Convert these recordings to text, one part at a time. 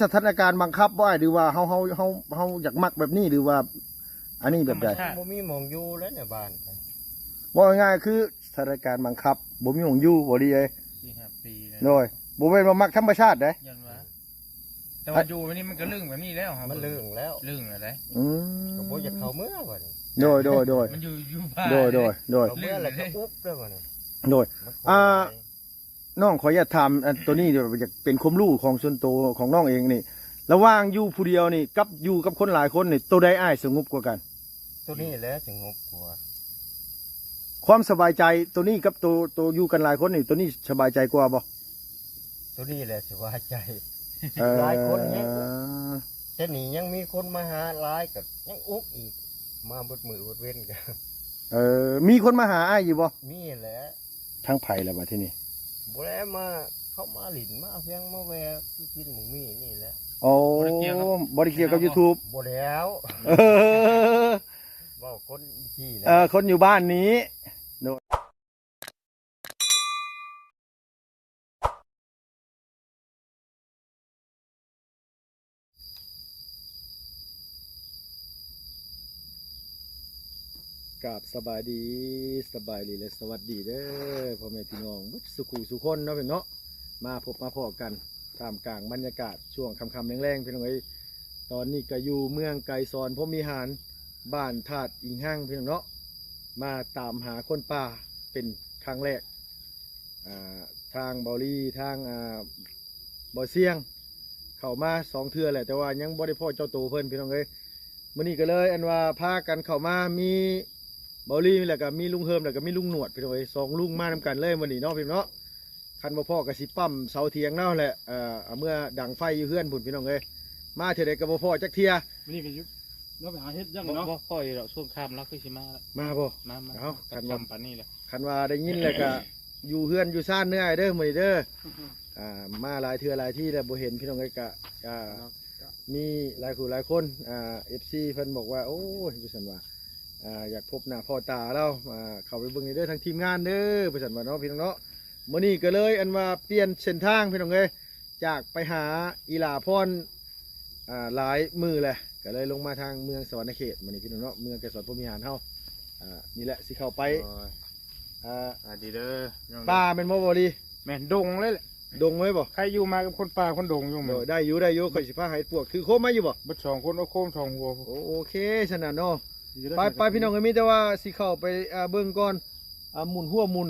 ສະຖານະການບັງຄັບບໍ່ອ້າຍ ຫຼືວ່າເຮົາ ເຮົາ ເຮົາ ເຮົາຢາກມັກແບບນີ້ ຫຼືວ່າອັນນີ້ແບບໃດ? ທຳມະຊາດ ບໍ່ມີໝ່ອງຢູ່ແລ້ວໃນບ້ານ. ເວົ້າງ່າຍໆ ຄືສະຖານະການບັງຄັບ ບໍ່ມີໝ່ອງຢູ່ ບໍ່ດີເອີຍ. ສີ່ຫ້າປີແລ້ວ ໂດຍ ບໍ່ແມ່ນວ່າມັກທຳມະຊາດເດ້ ຢ້ານວ່າ ແຕ່ວ່າຢູ່ນີ້ມັນກໍລຶ້ງແບບນີ້ແລ້ວ ມັນລຶ້ງແລ້ວ ລຶ້ງແລ້ວເດ້. ອືມ ກໍບໍ່ຢາກເຂົ້າເມືອບັດນີ້. ໂດຍ ໂດຍ ໂດຍ ມັນຢູ່ ຢູ່ບ້ານ ໂດຍ ໂດຍ ໂດຍ ເຂົ້າເມືອແລ້ວກໍອຸບເດີບັດນີ້. ໂດຍ ມັນຄົນ ອ່າ ຫຼາຍ. ນ້ອງ ຂໍອະນຸຍາດຖາມ ອັນ ໂຕນີ້ຢາກເປັນຄວາມຮູ້ຂອງສ່ວນໂຕຂອງນ້ອງເອງນີ້ ລະຫວ່າງຢູ່ຜູ້ດຽວນີ້ກັບຢູ່ກັບຄົນຫຼາຍຄົນນີ້ ໂຕໃດອ້າຍສະຫງົບກວ່າກັນ? ໂຕນີ້ແຫຼະສະຫງົບກວ່າ. ຄວາມສະບາຍໃຈໂຕນີ້ກັບໂຕ ໂຕຢູ່ກັນຫຼາຍຄົນນີ້ ໂຕນີ້ສະບາຍໃຈກວ່າບໍ່? ໂຕນີ້ແຫຼະສະບາຍໃຈ. ເອີ ຫຼາຍຄົນແຮງ ແຕ່ນີ້ຍັງມີຄົນມາຫາຫຼາຍ ກໍຍັງອຸບອີກ ມາເບິດມື້ເບິດເວັນກໍ. ເອີ ມີຄົນມາຫາອ້າຍຢູ່ບໍ່? ມີແຫຼະ. ທາງໃຜລະບັດທີນີ້? ບໍ່ແລະ ມາ ເຂົາມາຫຼິ້ນມາຫຍັງມາແວ່ ຄືກິນໝາກມີ້ນີ້ແຫຼະ. ໂອ້ ບໍ່ໄດ້ກ່ຽວກັບ ບໍ່ໄດ້ກ່ຽວກັບຢູທູບ ບໍ່ແລ້ວ. ເອີ ເວົ້າຄົນຢູ່ພີ້ແຫຼະ ເອີ ຄົນຢູ່ບ້ານນີ້. ໂດຍ ກາບສະບາຍດີ ສະບາຍດີ ແລະ ສະຫວັດດີເດີພໍ່ແມ່ພີ່ນ້ອງເບິດສູ່ຄູ່ສູ່ຄົນເນາະ ເນາະ ມາພົບມາພໍ້ກັນທ່າມກາງບັນຍາກາດຊ່ວງຄ່ຳໆແລງໆ ພີ່ນ້ອງເອີຍ. ຕອນນີ້ກໍຢູ່ເມືອງໄກສອນພົມວິຫານ ບ້ານທາດອີງຮັງ ພີ່ນ້ອງເນາະ ມາຕາມຫາຄົນປ່າເປັນຄັ້ງແລກ. ອ່າ ທາງເບົາລີ ທາງ ອ່າ ເບົາຊຽງ ເຂົ້າມາສອງເທື່ອແຫຼະ ແຕ່ວ່າຍັງບໍ່ໄດ້ພໍ້ເຈົ້າໂຕເພິ່ນ ພີ່ນ້ອງເອີຍ. ມື້ນີ້ກໍເລີຍ ອັນວ່າ ພາກັນເຂົ້າມາ ມີເບົາລີ ແລ້ວກໍມີລຸງເຮີມ ແລ້ວກໍມີລຸງໜວດ ພີ່ນ້ອງເອີຍ. ສອງລຸງມານຳກັນເລີຍມື້ນີ້ເນາະ ພີ່ນ້ອງເນາະ. ຄັນບໍ່ພໍ້ກໍຊິປ້ຳເສົາຖຽງເນາະແຫຼະ ເອີ ເອົາເມືອດັງໄຟຢູ່ເຮືອນພຸ້ນ ພີ່ນ້ອງເອີຍ. ມາເທື່ອໃດກໍບໍ່ພໍ້ຈັກເທື່ອ. ມື້ນີ້ກໍຢູ່ ລາວໄປຫາເຮັດຫຍັງເນາະ ບໍ່ພໍ້ຢູ່ດອກ ຊ່ວງຄ່ຳລາວຄືຊິມາລະ. ມາບໍ່? ມາ ມາ ເອົ້າ ຄັນວ່າ ຄັນວ່າໄດ້ຍິນແລ້ວກະຢູ່ເຮືອນຢູ່ຊານເດີອ້າຍເດີ ມື້ນີ້ເດີ. ອ່າ ມາຫຼາຍເທື່ອຫຼາຍທີແລ້ວບໍ່ເຫັນ ພີ່ນ້ອງເອີຍ. ກະ ກະມີຫຼາຍຄູ່ຫຼາຍຄົນ ອ່າ ເອັຟຊີ ເພິ່ນບອກວ່າ ໂອ້ຍ ວ່າຊັ້ນວ່າ ອ່າ ຢາກພົບໜ້າພໍ້ຕາລາວ ອ່າ ເຂົ້າໄປເບິ່ງແດ່ເດີ ທາງທີມງານເດີ ວ່າຊັ້ນວ່າເນາະ ພີ່ນ້ອງເນາະ. ມື້ນີ້ກໍເລີຍ ອັນວ່າ ປ່ຽນເສັ້ນທາງ ພີ່ນ້ອງເອີຍ ຈາກໄປຫາອີຫຼ້າພອນ ອ່າ ຫຼາຍມື້ແຫຼະ ກໍເລີຍລົງມາທາງເມືອງສະຫວັນນະເຂດມື້ນີ້ ພີ່ນ້ອງເນາະ. ເມືອງໄກສອນພົມວິຫານເຮົາ ອ່າ ນີ້ແຫຼະ ຊິເຂົ້າໄປ ໂອ້ຍ ອ່າ ສະບາຍດີເດີ ປ່າແມ່ນບໍ່ ເບົາລີ? ແມ່ນ ດົງເລີຍແຫຼະ ດົງເລີຍບໍ່? ໃຄຢູ່ມາກັບຄົນປ່າຄົນດົງຢູ່. ໂດຍ ໄດ້ຢູ່ ໄດ້ຢູ່ ຂ້ອຍຊິພາໃຫ້ພວກຖືໂຄມມາຢູ່ບໍ່? ເບິດສອງຄົນ ເອົາໂຄມສອງຫົວ. ໂອ ໂອເຄ ສະນັ້ນເນາະ. ໄປ ໄປ ພີ່ນ້ອງເອີຍ ມີແຕ່ວ່າຊິເຂົ້າໄປ ອ່າ ເບິ່ງກ່ອນ ອ່າ ໝູນຫົວໝູນ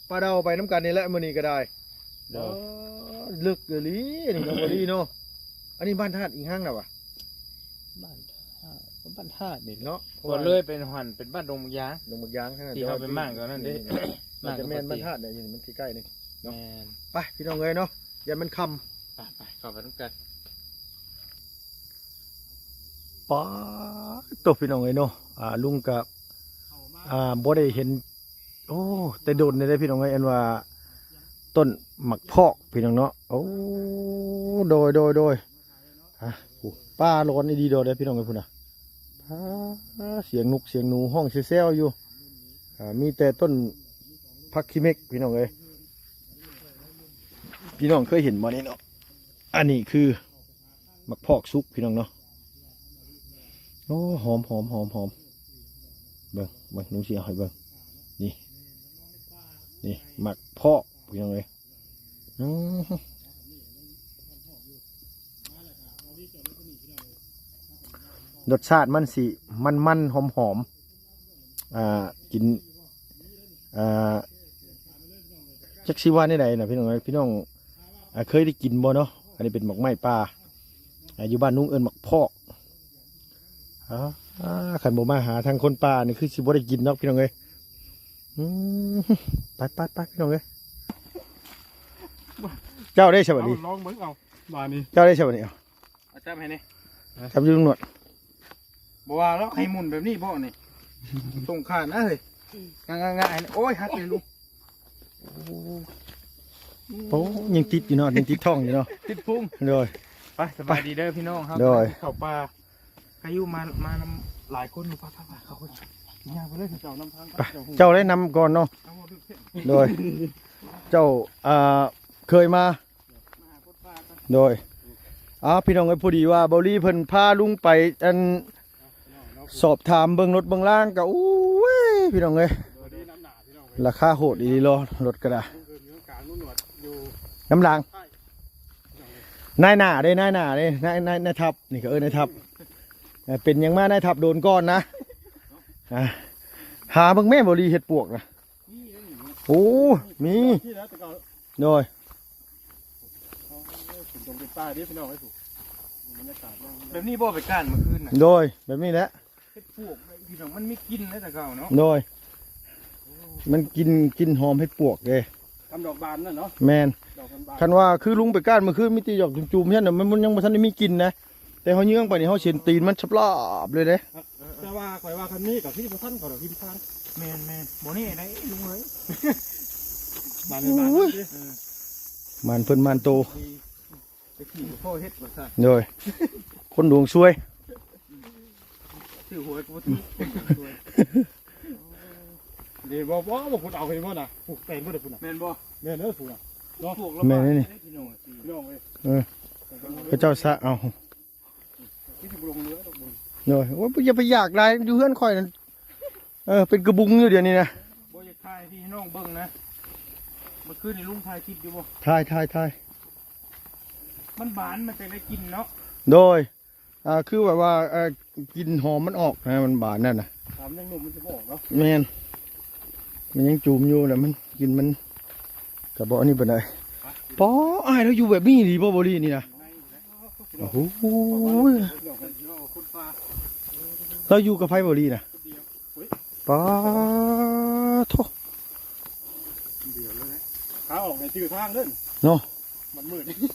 ປາເດົາໄປນຳກັນນີ້ແຫຼະ ມື້ນີ້ກໍໄດ້. ໂດຍ ເອີ ເລິກອີ່ຫຼີນີ້ເນາະ ບໍ່ດີເນາະ. ອັນນີ້ບ້ານທາດອີງຮັງນະຫວາ? ບ້ານທາດ ບ້ານທາດນີ້ເນາະ ເພາະວ່າເລີຍໄປຫັ້ນເປັນບ້ານດົງໝາກຢາງ ດົງໝາກຢາງ ທີ່ເຮົາໄປມ້າງຕອນນັ້ນເດ້. ໜ້າຈະແມ່ນບ້ານທາດນີ້ ມັນໃກ້ໆນີ້ເນາະ. ແມ່ນ ໄປ ພີ່ນ້ອງເອີຍເນາະ ຢ້ານມັນຄ່ຳ. ໄປ ໄປ ເຂົ້າໄປນຳກັນ. ປາດໂທ້ ພີ່ນ້ອງເອີຍເນາະ ອ່າ ລຸງກະ ອ່າ ບໍ່ໄດ້ເຫັນ ໂອ້ ແຕ່ດົນແລ້ວເດ້ ພີ່ນ້ອງເອີຍ. ອັນວ່າຕົ້ນໝາກພອກ ພີ່ນ້ອງເນາະ. ໂອ້ ໂດຍ ໂດຍ ໂດຍ ອ່າ ໂອ້ ປ່າຫຼອນອີ່ຫຼີດອກເດ້ ພີ່ນ້ອງເອີຍ ພຸ້ນນະ. ປາດ ສຽງນົກສຽງໜູຮ້ອງແຊວໆຢູ່. ອ່າ ມີແຕ່ຕົ້ນຜັກຂີ້ເມັກ ພີ່ນ້ອງເອີຍ. ພີ່ນ້ອງເຄີຍເຫັນບໍ່ນີ້ເນາະ? ອັນນີ້ຄືໝາກພອກສຸກ ພີ່ນ້ອງເນາະ. ໂອ້ ຫອມ ຫອມ ຫອມ ຫອມ. ເບິ່ງ ເບິ່ງ ລຸງຊິເອົາໃຫ້ເບິ່ງ. ນີ້ ນີ້ໝາກພອກ ພີ່ນ້ອງເອີຍ. ອືມ ລົດຊາດມັນຊິມັນໆ ຫອມໆ ອ່າ ກິນ ອ່າ ຈັກຊິວ່າແນວໃດນະ ພີ່ນ້ອງເອີຍ. ພີ່ນ້ອງ ອ່າ ເຄີຍໄດ້ກິນບໍ່ເນາະ? ອັນນີ້ເປັນໝາກໄມ້ປ່າ ອ່າ ຢູ່ບ້ານລຸງເອີ້ນໝາກພອກ. ອ່າ ຄັນບໍ່ມາຫາທາງຄົນປ່ານີ້ ຄືຊິບໍ່ໄດ້ກິນດອກ ພີ່ນ້ອງເອີຍ. ອືມ ໄປໆໆ ພີ່ນ້ອງເອີຍ. ເຈົ້າໄດ້ຊະບັດນີ້ ເອົາ ລອງເບິ່ງເອົາບາດນີ້. ເຈົ້າໄດ້ຊະບັດນີ້ ເອົາ ເອົາຈັບໃຫ້ແດ່ ຈັບຢູ່ຕຳຫຼວດ. ບໍ່ວ່າແລ້ວ ໃຫ້ໝູນແບບນີ້ບໍ່ນີ້ ຕົງຂານນະເຮີ້ຍ. ງ່າຍໆໆ ໂອ້ຍ ຫັກເລີຍລູກ. ໂອ້ ຍັງຕິດຢູ່ເນາະ ຍັງຕິດທ້ອງຢູ່ເນາະ ຕິດພຸງ. ໂດຍ ໄປ ສະບາຍດີເດີພີ່ນ້ອງ ເຮົາ ໂດຍ ເຂົ້າປ່າ. ໃຜຢູ່ມາ ມານຳຫຼາຍຄົນຢູ່. ໄປໆໆ ເຂົ້າໄປ ຍ່າງໄປເລີຍ ເຈົ້ານຳທາງ ໄປ ເຈົ້າໄດ້ນຳກ່ອນເນາະ. ໂດຍ ເຈົ້າ ອ່າ ເຄີຍມາ ໂດຍ ອ່າ ອ້າວ ພີ່ນ້ອງເອີຍ ພໍດີວ່າເບົາລີເພິ່ນພາລຸງໄປ ອັນ ສອບຖາມເບິ່ງລົດເບິ່ງລາງກໍ ໂອ້ຍ ພີ່ນ້ອງເອີຍ ລາຄາໂຫດອີ່ຫຼີ ລົດກໍໄດ້ ນຳຫຼັງ ນາຍໜ້າເດ້ ນາຍໜ້າເດ້ ນາຍ ນາຍ ນາຍທັບ ນີ້ກໍເອີ້ນນາຍທັບ ເອີ ເປັນຫຍັງມາ ນາຍທັບໂດນກ່ອນນະ ອ່າ ຫາເບິ່ງແມ່ ເບົາລີເຮັດປວກນະ ໂອ້ ມີ ໂດຍ ເປັນຕົງເປັນປ່າເດ້ພີ່ນ້ອງເອີຍ ບรรຍາກາດ ແບບນີ້ບໍ່ ໄປກ້ານມື້ຄືນນະ ໂດຍ ແບບນີ້ແຫຼະ ເຮັດປວກ ພີ່ນ້ອງ ມັນມີກິ່ນນະ ແຕ່ເກົ່າເນາະ ໂດຍ ມັນກິ່ນ ກິ່ນຫອມເຮັດປວກເດ້ ຕຳດອກບານນັ້ນເນາະ ແມ່ນ ດອກບານໆ ຄັນວ່າຄືລຸງໄປກ້ານມື້ຄືນ ມີແຕ່ດອກຈູມໆ ເຮັດນະ ມັນ ມັນຍັງບໍ່ທັນໄດ້ມີກິ່ນນະ ແຕ່ເຮົາເຍືອງໄປນີ້ ເຮົາເຫັນຕີນມັນສະບລາບເລີຍເດ້ ແຕ່ວ່າຂ້ອຍວ່າຄັນມີກໍຄືບໍ່ທັນເຂົາດອກ ທິມທາງ ແມ່ນໆ ບໍ່ແນ່ໄດ໋ລຸງເອີຍ ບານເພິ່ນບານ ໂອ້ຍ ເອີ ໝານເພິ່ນໝານໂຕ ໄປຂີ່ພໍ່ເຮັດວ່າຊັ້ນ ໂດຍ ຄົນດວງຊວຍ ຖືກຫວຍກໍບໍ່ຖືກ ຄົນດວງຊວຍ ນີ້ບໍ່ ບໍ່ ບໍ່ ພຸ້ນເອົາໃຫ້ບໍ່ນະ ຜູ້ແປນບໍ່ໄດ້ພຸ້ນນະ ແມ່ນບໍ່ ແມ່ນເດີພຸ້ນນະ ເນາະ ແມ່ນນີ້ ພີ່ນ້ອງເອີຍ ເອີ ເຂົາເຈົ້າສະເອົາ ທີ່ຊິບໍ່ລົງເຮືອດອກ ໂດຍ ໂອ້ຍ ຢ່າໄປຢາກຫຼາຍ ຢູ່ເຮືອນຂ້ອຍນັ້ນ ເອີ ເປັນກະບຸງຢູ່ດຽວນີ້ນະ ບໍ່ຢາກຖ່າຍໃຫ້ພີ່ນ້ອງເບິ່ງນະ ເມື່ອຄືນນີ້ລຸງຖ່າຍຄລິບຢູ່ບໍ່ ຖ່າຍ ຖ່າຍ ຖ່າຍ ມັນບານ ມັນຈັ່ງໄດ້ກິ່ນເນາະ ໂດຍ ອ່າ ຄືແບບວ່າ ເອີ ກິ່ນຫອມມັນອອກນະ ມັນບານນັ້ນນະ ຕາມຍັງໜຸ່ມມັນຊິບໍ່ອອກເນາະ ແມ່ນ ມັນຍັງຈູມຢູ່ ແລ້ວມັນ ກິ່ນມັນກໍບໍ່ອັນນີ້ປານໃດ ປະ ອ້າຍລາວຢູ່ແບບນີ້ອີ່ຫຼີບໍ່ ເບົາລີນີ້ນະ ໂອ້ໂຫ ລາວຢູ່ກັບໃຜ ເບົາລີນະ ປາໂທ ດຽວເລີຍນະ ຂາອອກໃຫ້ຈື່ທາງເດີ ເນາະ ມັນມືດ ພີ່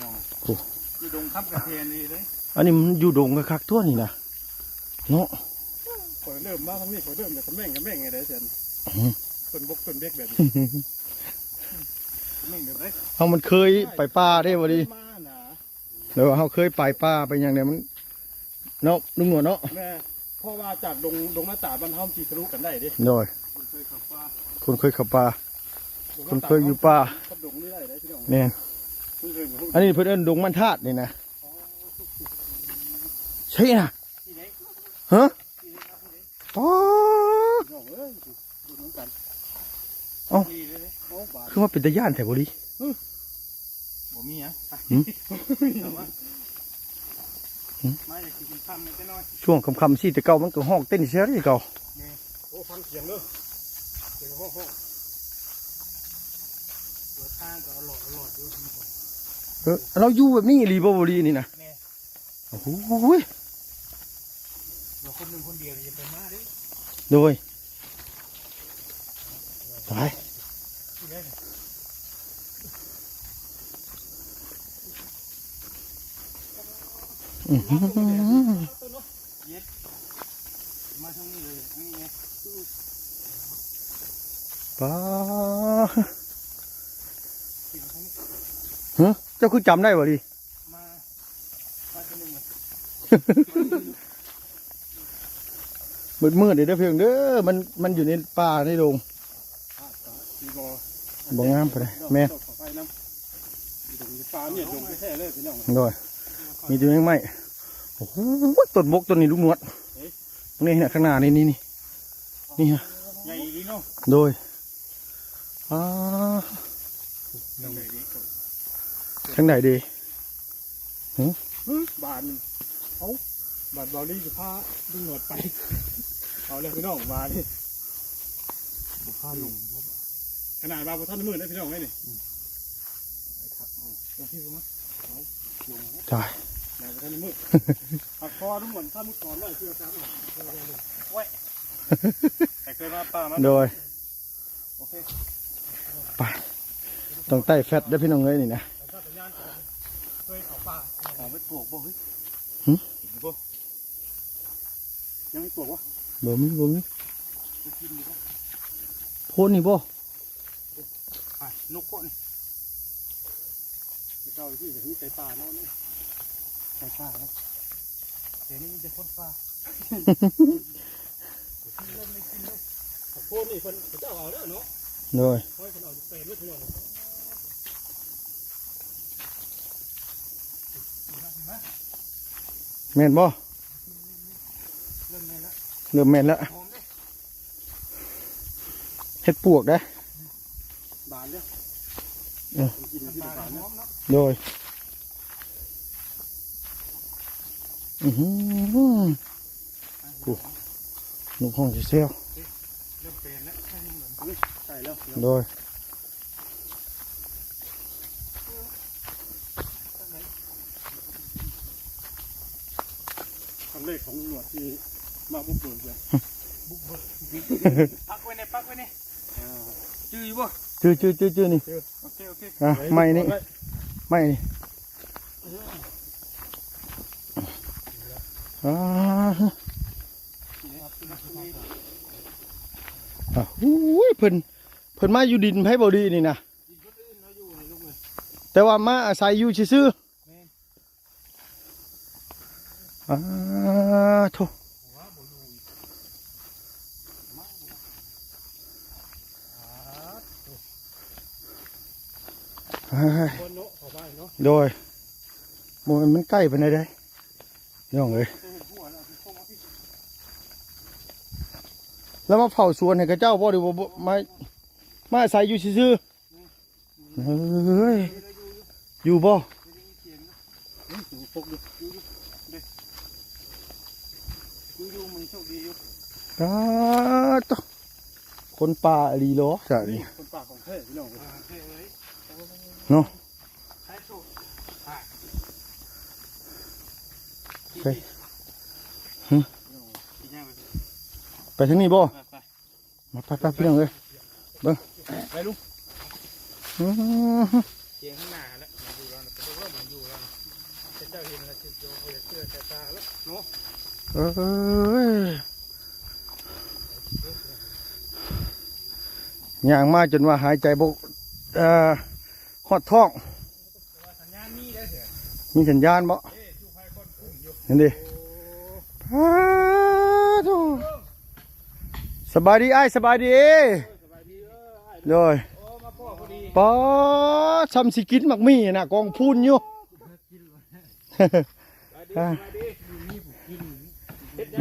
ນ້ອງ ໂອ້ ຢູ່ດົງຄຳກະແທນນີ້ເດ້ ອັນນີ້ມັນຢູ່ດົງຄັກໆ ຕົວະນີ້ນະ ເນາະ ຂ້ອຍເລີ່ມມາທາງນີ້ ຂ້ອຍເລີ່ມຈາກກະແມ່ງ ກະແມ່ງໃດ໋ຊັ້ນ ອື ຕົ້ນບົກຕົ້ນເບັກແບບນີ້ ກະແມ່ງແບບໃດ ເຮົາມັນເຄີຍໄປປ່າເດ້ ບໍ່ດີ ມານະ ແລ້ວເຮົາເຄີຍໄປປ່າໄປຫຍັງແດ່ ມັນ ເນາະ ລຸງໜວດເນາະ ແມ່ນ ເພາະວ່າຈາກດົງ ດົງນາຕາດບ້ານເຮົາມັນຊິທະລຸກັນໄດ້ເດ້ ໂດຍ ຄົນເຄີຍເຂົ້າປ່າ ຄົນເຄີຍເຂົ້າປ່າ ດົງນາຕາດ ຄົນເຄີຍຢູ່ປ່າ ກັບດົງນີ້ໄດ້ເດ້ພີ່ນ້ອງ ແມ່ນ ເຄີຍເຄີຍ ອັນນີ້ເພິ່ນເອີ້ນດົງມັນທາດນີ້ນະ ອໍ ໃຊ່ນະ ນີ້ເດ້ ຮະ ນີ້ເດ້ ອໍ ພີ່ນ້ອງເອີຍ ເອົ້າ ຄືວ່າເປັນຕາຢ້ານແທ້ ບໍ່ດີ ບໍ່ມີຫຍັງ ຫື ມາຈາກຊິຄ່ຳໆ ແດ່ນ້ອຍ ຊ່ວງຄ່ຳໆ ຊິແຕ່ເກົ່າມັນກໍຮ້ອງເຕັ້ນເສຍເດ້ເກົ່າ ແມ່ນ ໂອ້ ຟັງສຽງເດີ ສຽງຮ້ອງໆ ເປີດທາງກໍອະຫຼອດໆ ຢູ່ ເອີ ລາວຢູ່ແບບນີ້ອີ່ຫຼີບໍ່ ບໍ່ດີນີ້ນະ ແມ່ນ ໂອ້ໂຫຍ ເຮົາຄົນໜຶ່ງຄົນດຽວນີ້ຢ່າໄປມາເດ້ ໂດຍ ຕາຍ ອື ມາທາງນີ້ເລີຍ ທາງນີ້ ປາ ຮະ ເຈົ້າຄືຈຳໄດ້ບໍ່ດີ ມາ ມາເທື່ອໜຶ່ງລະ ມືດໆ ເດີເພິ່ງເດີ ມັນ ມັນຢູ່ໃນປ່າໃນດົງ ບໍ່ງາມປານໃດ ແມ່ນ ຢູ່ດົງ ຢູ່ປ່າ ເມຍດົງແທ້ໆ ເລີຍພີ່ນ້ອງ ໂດຍ ມີແຕ່ໄມ້ ໂອ້ໂຫ ຕົ້ນບົກຕົ້ນນີ້ ລຸງໜວດ ເອີຍ ນີ້ນະ ຂ້າງໜ້ານີ້ ນີ້ ນີ້ ນີ້ຮະ ໃຫຍ່ອີ່ຫຼີເນາະ ໂດຍ ອ່າ ທາງໃດດີ ທາງໃດດີ ຫື ຫື ບາດນີ້ ເອົ້າ ບາດເບົາລີຊິພາລຸງໜວດໄປ ເອົາແລ້ວພີ່ນ້ອງ ບາດນີ້ ບໍ່ພາລົງ ຂະໜາດວ່າບໍ່ທັນໄດ້ມືດເດ້ພີ່ນ້ອງເອີຍນີ້ ອືມ ເອົາ ລົງມາ ເອົາ ລົງມາ ຕາຍ ບໍ່ທັນໄດ້ມືດ ພັກຜ່ອນໝົດ ຖ້າມື້ກ່ອນໄດ້ເພື່ອກັນ ໂອ້ຍ ໃຜເຄີຍມາປ່າມາ ໂດຍ ໂອເຄ ໄປ ຕ້ອງໄຕ່ແຟດເດີພີ່ນ້ອງເອີຍນີ້ນະ ເຄີຍເຂົ້າປ່າ ເອົາໄປປວກບໍ່ເຮີ້ຍ ຫື ກິນບໍ່ ຍັງໄປປວກບໍ່ ບໍ່ມີ ບໍ່ມີ ໄປກິນຢູ່ບໍ່ ໂພນນີ້ບໍ່ ອ່ະ ນົກເກາະນີ້ ແຕ່ເກົ່າທີ່ຈະມີໄກ່ປ່າເນາະນີ້ ໄກ່ປ່າເນາະ ແຕ່ນີ້ມີແຕ່ຄົນປ່າ ເລີ່ມໄດ້ກິນແລ້ວ ໂພນນີ້ເພິ່ນ ເຂົາເຈົ້າເອົາແລ້ວເນາະ ໂດຍ ໂອ້ຍ ເພິ່ນເອົາແປນເບິດພີ່ນ້ອງ ເອີ ແມ່ນບໍ່? ເລີ່ມແມ່ນແລ້ວ ເລີ່ມແມ່ນແລ້ວ. ຫອມເດ້ ເຫັດປວກເດ້. ບານເດ້ ເອີ ກິນກິນບານເນາະ. ໂດຍ ອືຫື ໂອ້ ນົກຮ້ອງແຊວໆ. ເລີ່ມເປັນແລ້ວ ໃກ້ແລ້ວ. ໂດຍ ຄັ້ງແລກຂອງລຸງໜວດທີ່ມາບຸກເບີກເລີຍ ບຸກເບີກ. ປັກໄວ້ແນ່ ປັກໄວ້ແນ່. ອ່າ ຈື່ຢູ່ບໍ່? ຈື່ ຈື່ ຈື່ ຈື່ນີ້. ໂອເຄ ໂອເຄ ອ່າ ໄມ້ນີ້ ໄມ້ນີ້. ອ່າ ອ່າ ໂອ້ຍ ເພິ່ນ ເພິ່ນມາຢູ່ດິນໃຜບໍ່ດີນີ້ນະ ແຕ່ວ່າມາອາໄສຢູ່ຊື່ໆ. ອ່າ ໂທ້ ໂດຍ ບໍ່ແມ່ນມັນໃກ້ປານໃດເດ້ ພີ່ນ້ອງເອີຍ. ແລ້ວມາເຝົ້າສວນໃຫ້ເຂົາເຈົ້າບໍ່ ຫຼືວ່າ ມາ ມາອາໄສຢູ່ຊື່ໆ? ເອີຍ ຢູ່ບໍ່? ຢູ່ໆ ຢູ່ໆ ເດ້ ຢູ່ໆ ມື້ນີ້ໂຊກດີຢູ່. ອ້າ ໂທ້ ຄົນປ່າອີ່ຫຼີເນາະ ຊະນີ້ ຄົນປ່າຂອງແທ້ ພີ່ນ້ອງເອີຍ ເນາະ. ໄປ ຫຶ ໄປທາງນີ້ບໍ່? ໄປ ໄປ ໄປ ພີ່ນ້ອງເອີຍ ເບິ່ງ ໄປລຸງ. ອື ສຽງຂ້າງໜ້າຫັ້ນແຫຼະ ມັນຢູ່ແລ້ວນະ ມັນຢູ່ແລ້ວນະ ເຂົາເຈົ້າເຫັນແລ້ວຊິບໍ່ຢາກເຊື່ອສາຍຕາແລ້ວເນາະ. ເອີຍ ຍ່າງມາຈົນວ່າຫາຍໃຈບໍ່ ເອີ ຮອດທ້ອງ. ມີສັນຍານບໍ່? ເຫັນດິ ປາໂທ້. ສະບາຍດີອ້າຍ ສະບາຍດີ. ໂດຍ ປາ ຊ່ຳຊິກິນໝາກໝີ່ນະ ກອງພູນຢູ່.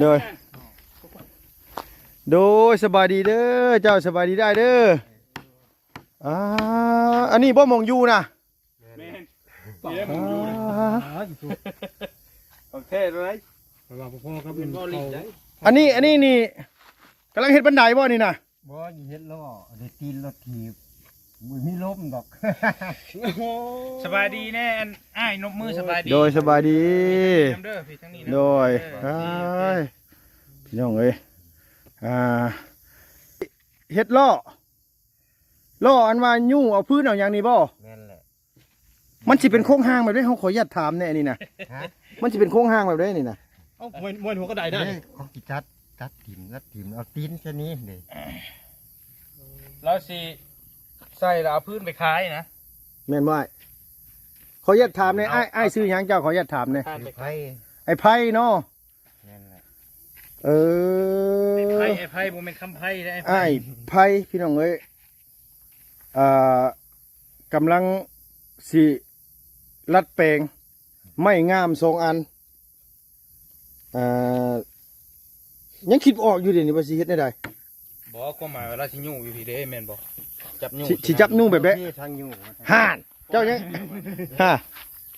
ໂດຍ ໂດຍ ສະບາຍດີເດີ ເຈົ້າ ສະບາຍດີໄດ້ເດີ. ອ່າ ອັນນີ້ບໍ່ໝ່ອງຢູ່ນະ? ແມ່ນ ນີ້ແຫຼະໝ່ອງຢູ່ນະ. ອ່າ ຂອງແທ້ເລີຍ ຂ້ອຍວ່າບໍ່ພໍກັບ ເປັນບໍ່ຫຼີກໄດ້. ອັນນີ້ ອັນນີ້ນີ້ກຳລັງເຮັດບັນໄດບໍ່ນີ້ນະ? ບໍ່ ເຮັດລໍ້ ໄດ້ຕີນລົດຖີບ ບໍ່ມີລົມດອກ. ສະບາຍດີແນ່ ອັນອ້າຍ ນົບມືສະບາຍດີ. ໂດຍ ສະບາຍດີ ເດີ ພີ່ທາງນີ້ນະ. ໂດຍ ເອີ ພີ່ນ້ອງເອີຍ ອ່າ ເຮັດລໍ້ ລໍ້ອັນວ່າຍູ້ເອົາພື້ນເອົາຫຍັງນີ້ບໍ່? ແມ່ນແຫຼະ. ມັນຊິເປັນໂຄງຮ່າງແບບໃດ? ເຮົາຂໍອະນຸຍາດຖາມແດ່ນີ້ນະ. ຮະ? ມັນຊິເປັນໂຄງຮ່າງແບບໃດນີ້ນະ? ເອົ້າ ມວນ ມວນຫົວກະໄດໄດ້. ເດ້ ເຂົາຊິຕັດ ຕັດຖິ້ມ ຕັດຖິ້ມ ເອົາຕີນຊະນີ້ເດ້. ລາວຊິໃສ່ລະເອົາພື້ນໄປຂາຍນະ. ແມ່ນບໍ່ອ້າຍ? ຂໍອະນຸຍາດຖາມແດ່ ເອົາ ອ້າຍ ອ້າຍຊື່ຫຍັງເຈົ້າ? ຂໍອະນຸຍາດຖາມແດ່. ອ້າຍໄພ ອ້າຍໄພເນາະ. ແມ່ນແຫຼະ. ເອີ ໄອ້ໄພ ໄອ້ໄພ ບໍ່ແມ່ນຄຳໄພເດ້ ອ້າຍໄພ. ອ້າຍໄພ ພີ່ນ້ອງເອີຍ ອ່າ ກຳລັງຊິລັດແປງໄມ້ງາມສອງອັນ. ອ່າ ຍັງຄິດບໍ່ອອກຢູ່ເດນີ້ວ່າຊິເຮັດແນວໃດ? ບໍ່ ຄວາມໝາຍວ່າລາວຊິຍູ້ຢູ່ພີ້ເດ້ ແມ່ນບໍ່? ຈັບຍູ້ ຊິ ຊິຈັບຍູ້ແບບໃດ? ທາງຍູ້ ຫັ້ນ ເຈົ້າຍັງ ຮະ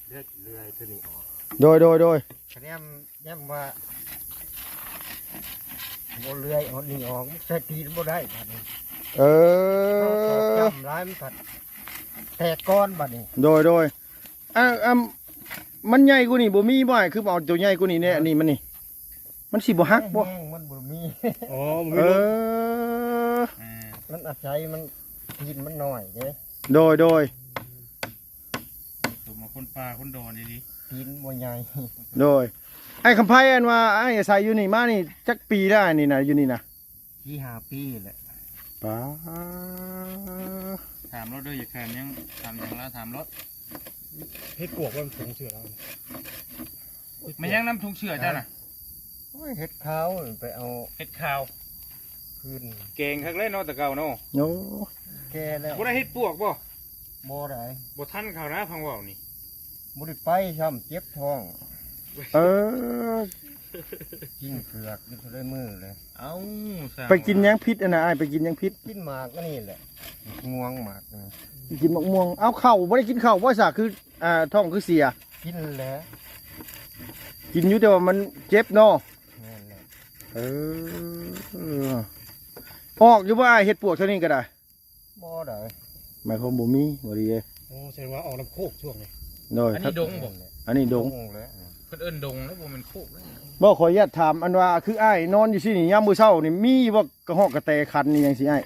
ເລືອຍ ເລືອຍຕົວນີ້ອອກ. ໂດຍ ໂດຍ ໂດຍ ກະແນມ ແນມວ່າບໍ່ເລືອຍ ເອົານີ້ອອກ ມັນໃສ່ຕີນບໍ່ໄດ້ບາດນີ້. ເອີ ເອົາສອກຈ້ຳຫຼາຍ ມັນພັດແຕກກ່ອນບາດນີ້. ໂດຍ ໂດຍ ອ່າ ອ່າ ມັນໃຫຍ່ກວ່ານີ້ບໍ່ມີບໍ່? ຄືເອົາຕົວໃຫຍ່ກວ່ານີ້ແນ່ ອັນນີ້ມັນນີ້ ມັນຊິບໍ່ຫັກບໍ່? ແຮງມັນບໍ່ມີ. ອໍ ບໍ່ມີ. ເອີ ມັນອາໄສ ມັນ ຕີນມັນນ້ອຍເດ້. ໂດຍ ໂດຍ ສົມມາຄົນປ່າຄົນດອນອີ່ຫຼີ ຕີນບໍ່ໃຫຍ່. ໂດຍ ອ້າຍຄຳໄພ ອັນວ່າອ້າຍອາໄສຢູ່ນີ້ມານີ້ຈັກປີແລ້ວ? ອັນນີ້ນະ ຢູ່ນີ້ນະ ສີ່ຫ້າປີແຫຼະ. ປາ ຖາມລາວເດີ ຢາກຖາມຫຍັງ ຖາມຫຍັງລາວຖາມໂລດ. ເຮັດປວກວ່າມັນຖົງເສື້ອລາວ ແມ່ນຫຍັງນຳຖົງເສື້ອເຈົ້ານະ? ໂອ້ຍ ເຫັດຂາວ ໄປເອົາເຫັດຂາວ ຄືນ ແກງຄັກແລ້ວເນາະ ແຕ່ເກົ່າເນາະ. ໂອ້ ແກ່ແລ້ວ ບໍ່ໄດ້ເຮັດປວກບໍ່? ບໍ່ໄດ້ ບໍ່ທັນເຂົານະ ຟັງເວົ້ານີ້. ບໍ່ໄດ້ໄປຊ້ຳ ເຈັບທ້ອງ. ເອີ ກິນເກືອກຢູ່ເທົ່າໃດມື້ເລີຍ. ເອົ້າ ໄປກິນຫຍັງຜິດຫັ້ນນະອ້າຍ? ໄປກິນຫຍັງຜິດ? ກິນໝາກອັນນີ້ແຫຼະ ໝາກມ່ວງ ໝາກນີ້ ກິນໝາກມ່ວງ. ເອົາ ເຂົ້າບໍ່ໄດ້ກິນເຂົ້າບໍ່ຊະ? ຄື ອ່າ ທ້ອງຄືເສຍ? ກິນແຫຼະ ກິນຢູ່ ແຕ່ວ່າມັນເຈັບເນາະ. ແມ່ນແຫຼະ. ເອີ ອອກຢູ່ບໍ່ອ້າຍ? ເຮັດປວກເທົ່ານີ້ກໍໄດ້. ບໍ່ໄດ້ ໝາຍຄວາມບໍ່ມີ ບໍ່ດີເດ້. ໂອ້ ແສດງວ່າອອກນຳໂຄກຊ່ວງນີ້. ໂດຍ ອັນນີ້ດົງບໍ່? ອັນນີ້ດົງ ດົງແຫຼະ ເພິ່ນເອີ້ນດົງແລ້ວ ບໍ່ແມ່ນໂຄກແລ້ວ. ບໍ່ ຂໍອະນຸຍາດຖາມ ອັນວ່າຄືອ້າຍນອນຢູ່ຊີ້ນີ້ ຍາມມື້ເຊົ້ານີ້ ມີບໍ່ກະຮອກກະແຕຂັນອີ່ຫຍັງຊີ້ອ້າຍ?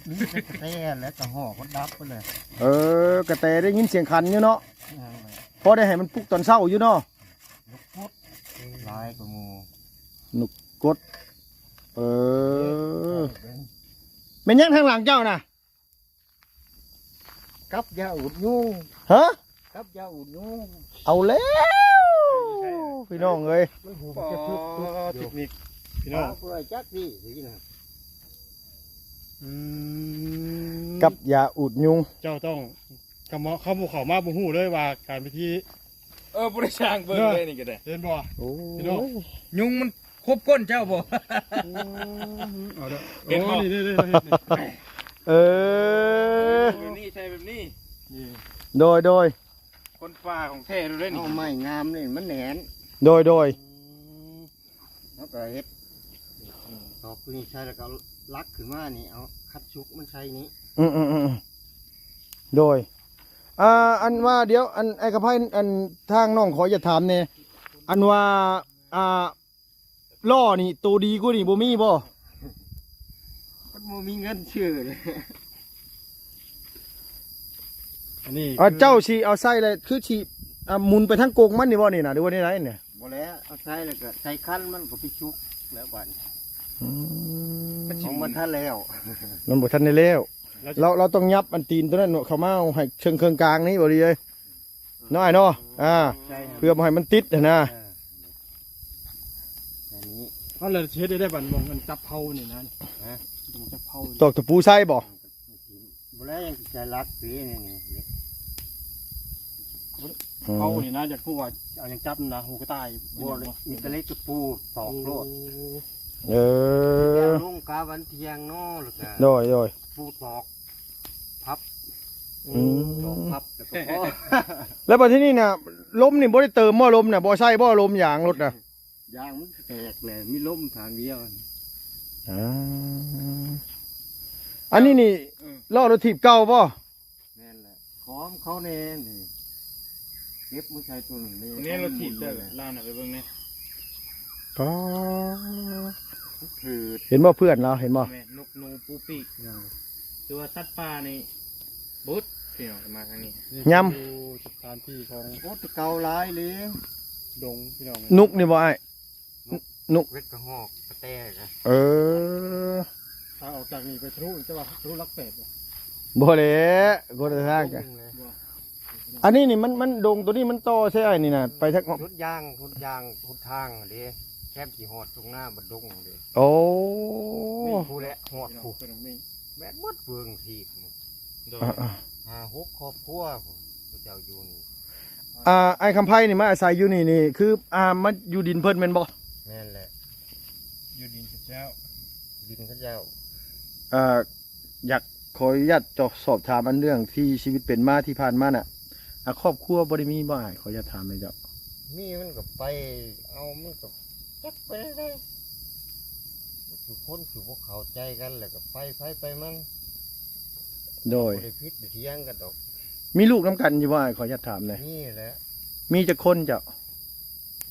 ມີແຕ່ກະແຕ ແລະກະຮອກມັນດັບໄປເລີຍ. ເອີ ກະແຕໄດ້ຍິນສຽງຂັນຢູ່ເນາະ. ແມ່ນແຫຼະ ພໍໄດ້ໃຫ້ມັນປຸກຕອນເຊົ້າຢູ່ເນາະ. ນົກກົດຫຼາຍກວ່າໝູ່. ນົກກົດ. ເອີ ເອີ ແມ່ນຫຍັງທາງຫຼັງເຈົ້ານະ? ກັບຢາອູດຍຸງ. ຮະ? ກັບຢາອູດຍຸງ. ເອົາແລ້ວ ພີ່ນ້ອງເອີຍ ມັນຫູມັນຈະປຶບປຶບຢູ່ ເຕັກນິກ ພີ່ນ້ອງ. ເອົາໄປຈັກນີ້ຊິນະ. ອືມ ກັບຢາອູດຍຸງ. ເຈົ້າຕ້ອງ ຄຳວ່າ ຄຳວ່າເຂົ້າມາບໍ່ຮູ້ເລີຍວ່າການວິທີ. ເອີ ບໍ່ໄດ້ຊ່າງເບິ່ງເລີຍນີ້ກໍໄດ້. ເຫັນບໍ່? ໂອ້ ພີ່ນ້ອງ ຍຸງມັນຄົບກົ້ນເຈົ້າບໍ່? ອືມ ເອົາເດີ. ເຫັນບໍ່? ໂອ້ ນີ້ໆໆ ເອີ ແບບນີ້ ໃສ່ແບບນີ້. ນີ້ ໂດຍໆ ຄົນປ່າຂອງແທ້ເລີຍນີ້. ເອົາໄມ້ງາມນີ້ມັນແໜ້ນ. ໂດຍໆ ອືມ ເຮົາກໍເຮັດ ອືມ ຕອກຕົວນີ້ໃສ່ ແລ້ວກໍລັກຂຶ້ນມານີ້ ເອົາຄັນສຸກມັນໃສ່ນີ້. ອືມໆໆ ໂດຍ ອ່າ ອັນວ່າ ດຽວ ອັນ ອ້າຍຄຳໄພ ອັນ ທາງນ້ອງຂໍຢາກຖາມແດ່ ອັນວ່າ ອ່າ ລໍ້ນີ້ໂຕດີກວ່ານີ້ບໍ່ມີບໍ່? ມັນບໍ່ມີເງິນຊື້ເລີຍ. ອັນນີ້ ອ່າ ຄື ເຈົ້າຊິເອົາໃສ່ແລ້ວ ຄືຊິ ອ່າ ໝູນໄປທາງກົງມັນນີ້ບໍ່ນີ້ນະ ຫຼືວ່າແນວໃດນີ້? ບໍ່ແລ້ວ ເອົາໃສ່ແລ້ວກໍໃສ່ຄັນ ມັນກໍໄປສຸກແລ້ວບາດນີ້. ອືມ ຂອງມັນທັນແລ້ວ ມັນບໍ່ທັນໄດ້ແລ້ວ. ລາວ ລາວຕ້ອງຫຍັບອັນຕີນຕົວນັ້ນເຂົ້າມາໃຫ້ເຊິ່ງເຄິ່ງກາງນີ້ບໍ່ດີເອີຍ ເນາະອ້າຍເນາະ. ອ່າ ໃສ່ ເພື່ອບໍ່ໃຫ້ມັນຕິດຫັ້ນນະ. ເອີ ອັນນີ້ ເອົາແລ້ວເຮັດໄດ້ບັດ ໝ່ອງອັນຈັບເຜົານີ້ນະ. ຮະ? ໝ່ອງຈັບເຜົາ ຕອກຕະປູໃສ່ບໍ່? ບໍ່ແລ້ວ ຍັງຊິໃສ່ຫຼັກຕີນີ້ ນີ້ ອືມ ເຜົານີ້ນະ ຢາກຮູ້ວ່າເອົາຫຍັງຈັບນະ ຫູກະຕ່າຍ. ບໍ່ ມີແຕ່ເຫຼັກຕະປູຕອກໂລດ. ໂອ້ ເອີ ແລ້ວລົງກາວັນທ່ຽງເນາະ ແລ້ວກະ ໂດຍໆ ປູຕອກພັບ. ອືມ ຕອກພັບແລ້ວກໍພໍ. ແລ້ວບັດທີນີ້ນະ ລົມນີ້ບໍ່ໄດ້ເຕີມບໍ່? ລົມນະ ບໍ່ໃສ່ບໍ່? ລົມຢາງລົດນະ ຢາງມັນແຕກແຫຼະ ມີລົມທາງດຽວ. ອ່າ ອັນນີ້ນີ້ ເອີ ລໍ້ລົດຖີບເກົ່າບໍ່? ແມ່ນແຫຼະ ຂອມເຂົາແນ່ນີ້ ເກັບມາໃສ່ຕົວໜຶ່ງນີ້. ນີ້ລົດຖີບເຈົ້າ ລາວນະ ໄປເບິ່ງແນ່. ປາ ເຫັນບໍ່ເພື່ອນລາວ ເຫັນບໍ່? ແມ່ນ ນົກໜູປູປີກ ຫຼືວ່າສັດປ່ານີ້ ບຸດ ພີ່ນ້ອງ ມາທາງນີ້ ຍຳ ຢູ່ສະຖານທີ່ຂອງ ໂອ້ ແຕ່ເກົ່າຫຼາຍເລີຍ ດົງ ພີ່ນ້ອງ. ນົກນີ້ບໍ່ອ້າຍ? ນົກ ນົກ ເວັດກະຮອກກະແຕກະ. ເອີ ຖ້າອອກຈາກນີ້ໄປທະລຸ ຈະວ່າທະລຸຫຼັກແປດບໍ່? ບໍ່ແຫຼະ ຄົນລະທາງກະ. ອັນນີ້ນີ້ມັນ ມັນດົງຕົວນີ້ມັນຕໍ່ໃສ່ອ້າຍນີ້ນະ ໄປທາງ ຫົນຢາງ ຫົນຢາງ ຫົນທາງເດ້ ແຄມຊິຮອດທົ່ງນາບັດດົງເດ້. ໂອ້ ນີ້ພຸ້ນແຫຼະ ຮອດພຸ້ນ ແມ່ນໝົດເບິ່ງທີ່ ໂດຍ ອ່າໆ ຫ້າຫົກຄອບຄົວພຸ້ນ ເຂົາເຈົ້າຢູ່ນີ້. ອ່າ ອ້າຍຄຳໄພນີ້ມາອາໄສຢູ່ນີ້ນີ້ ຄື ອ່າ ມາຢູ່ດິນເພິ່ນແມ່ນບໍ່? ແມ່ນແຫຼະ ຢູ່ດິນເຂົາເຈົ້າ ດິນເຂົາເຈົ້າ. ອ່າ ຢາກຂໍອະນຸຍາດສອບຖາມອັນເລື່ອງທີ່ຊີວິດເປັນມາທີ່ຜ່ານມານະ ອ່າ ຄອບຄົວບໍ່ໄດ້ມີບໍ່ອ້າຍ? ຂໍອະນຸຍາດຖາມແດ່ເຈົ້າ. ມີມັນກໍໄປເອົາ ມັນກໍ ຈັກໄປໄດ້ ຄືຄົນຄືບໍ່ເຂົ້າໃຈກັນ ແລ້ວກໍໄປໃຜໄປມັນ. ໂດຍ ບໍ່ໄດ້ຜິດໄດ້ຖຽງກັນດອກ. ມີລູກນຳກັນຢູ່ບໍ່ອ້າຍ? ຂໍອະນຸຍາດຖາມແດ່. ມີແຫຼະ. ມີຈັກຄົນເຈົ້າ?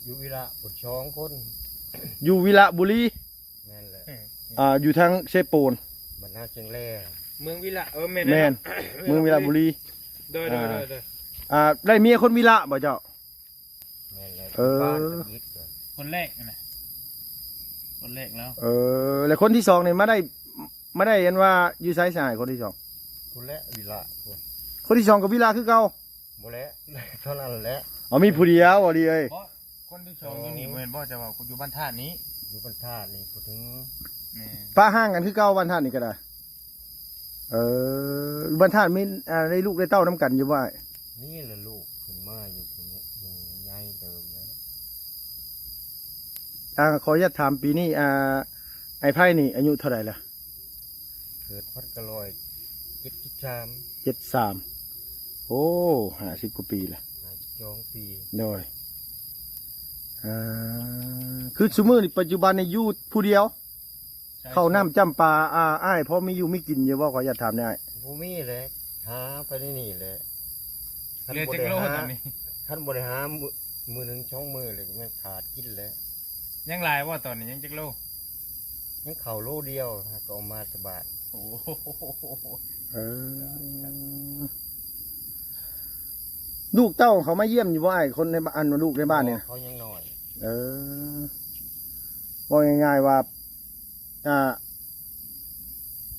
ຢູ່ວິລະພຸ້ນສອງຄົນ. ຢູ່ວິລະບູລີ? ແມ່ນແຫຼະ. ອ່າ ຢູ່ທາງເຊໂປນ ບັນນາເຊງແລ ເມືອງວິລະ. ເອີ ແມ່ນ ແມ່ນ ເມືອງວິລະບູລີ. ໂດຍໆໆໆ. ອ່າ ໄດ້ເມຍຄົນວິລະບໍ່ເຈົ້າ? ແມ່ນແຫຼະ. ເອີ ຄົນແລກຫັ້ນນະ ຄົນແລກແລ້ວ. ເອີ ແລ້ວຄົນທີສອງນີ້ມາໄດ້ ມາໄດ້ອັນວ່າຢູ່ໃສຊະອ້າຍ ຄົນທີສອງ? ພຸ້ນແຫຼະ ວິລະພຸ້ນ. ຄົນທີສອງກໍວິລະຄືເກົ່າ? ບໍ່ແຫຼະ ເທົ່ານັ້ນແຫຼະ. ເອົາ ມີຜູ້ດຽວ ບໍ່ດີເອີຍ. ຄົນທີສອງຢູ່ນີ້ບໍ່ແມ່ນບໍ່? ແຕ່ວ່າຢູ່ບ້ານທາດນີ້ ຢູ່ບ້ານທາດນີ້ ບໍ່ເຖິງ. ແມ່ນ ປະຫ່າງກັນຄືເກົ່າ ບ້ານທາດນີ້ກໍໄດ້. ເອີ ບ້ານທາດມີ ອ່າ ໄດ້ລູກໄດ້ເຕົ້ານຳກັນຢູ່ບໍ່ອ້າຍ? ນີ້ລະ ລູກຂຶ້ນມາຢູ່ພຸ້ນນີ້. ອ່າ ຂໍອະນຸຍາດຖາມ ປີນີ້ ອ່າ ອ້າຍໄພນີ້ອາຍຸເທົ່າໃດລະ? ເກີດພັນເກົ້າຮ້ອຍເຈັດສິບສາມ ເຈັດສາມ ໂອ້ ຫ້າສິບກວ່າປີລະ ຫ້າສິບສອງປີ ໂດຍ ອ່າ ຄືຊຸມື້ນີ້ ປັດຈຸບັນນີ້ຢູ່ຜູ້ດຽວ? ໃຊ່ ເຂົ້ານ້ຳຈ້ຳປາ ອ່າ ອ້າຍພໍມີຢູ່ມີກິນຢູ່ບໍ່? ຂໍອະນຸຍາດຖາມແດ່ອ້າຍ. ບໍ່ມີແຫຼະ ຫາໄປໃນນີ້ແຫຼະ ເຫຼືອຈັກໂລຕອນນີ້? ຄັນບໍ່ໄດ້ຫາ ມື້ໜຶ່ງສອງມື້ເລີຍ ກໍແມ່ນຂາດກິນແຫຼະ. ຍັງຫຼາຍບໍ່ຕອນນີ້? ຍັງຈັກໂລ? ຍັງເຂົ້າໂລດຽວ ຫາກໍເອົາມາແຕ່ບ້ານ. ໂອ້ ເອີ ລູກເຕົ້າເຂົາມາຢ້ຽມຢູ່ບໍ່ອ້າຍ? ຄົນໃນບ້ານ ອັນ ລູກໃນບ້ານນີ້ນະ? ເຂົາຍັງນ້ອຍ. ເອີ ເວົ້າງ່າຍໆວ່າ ອ່າ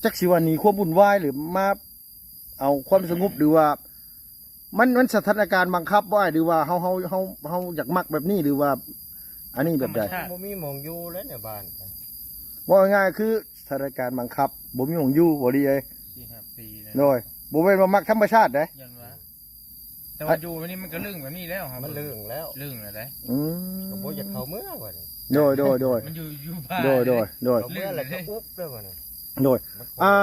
ຈັກຊິວ່າໜີຄວາມວຸ່ນວາຍ ຫຼືມາເອົາຄວາມສະຫງົບ ຫຼືວ່າ ມັນ ມັນສະຖານະການບັງຄັບບໍ່ອ້າຍ? ຫຼືວ່າເຮົາ ເຮົາ ເຮົາ ເຮົາຢາກມັກແບບນີ້ ຫຼືວ່າອັນນີ້ແບບໃດ? ທຳມະຊາດ ບໍ່ມີໝ່ອງຢູ່ແລ້ວໃນບ້ານ. ເວົ້າງ່າຍໆຄືສະຖານະການບັງຄັບ ບໍ່ມີໝ່ອງຢູ່ ບໍ່ດີເອີຍ. ສີ່ຫ້າປີແລ້ວ ໂດຍ ບໍ່ແມ່ນວ່າມັກທຳມະຊາດເດ້ ຢ້ານວ່າ ແຕ່ວ່າຢູ່ນີ້ມັນກໍລຶ້ງແບບນີ້ແລ້ວ ມັນລຶ້ງແລ້ວ ລຶ້ງແລ້ວເດ້. ອືມ ກໍບໍ່ຢາກເຂົ້າເມືອບັດນີ້. ໂດຍ ໂດຍ ໂດຍ ມັນຢູ່ ຢູ່ບ້ານ ໂດຍ ໂດຍ ໂດຍ ເຂົ້າເມືອແລ້ວກໍອຸບແລ້ວບັດນີ້. ໂດຍ ອ່າ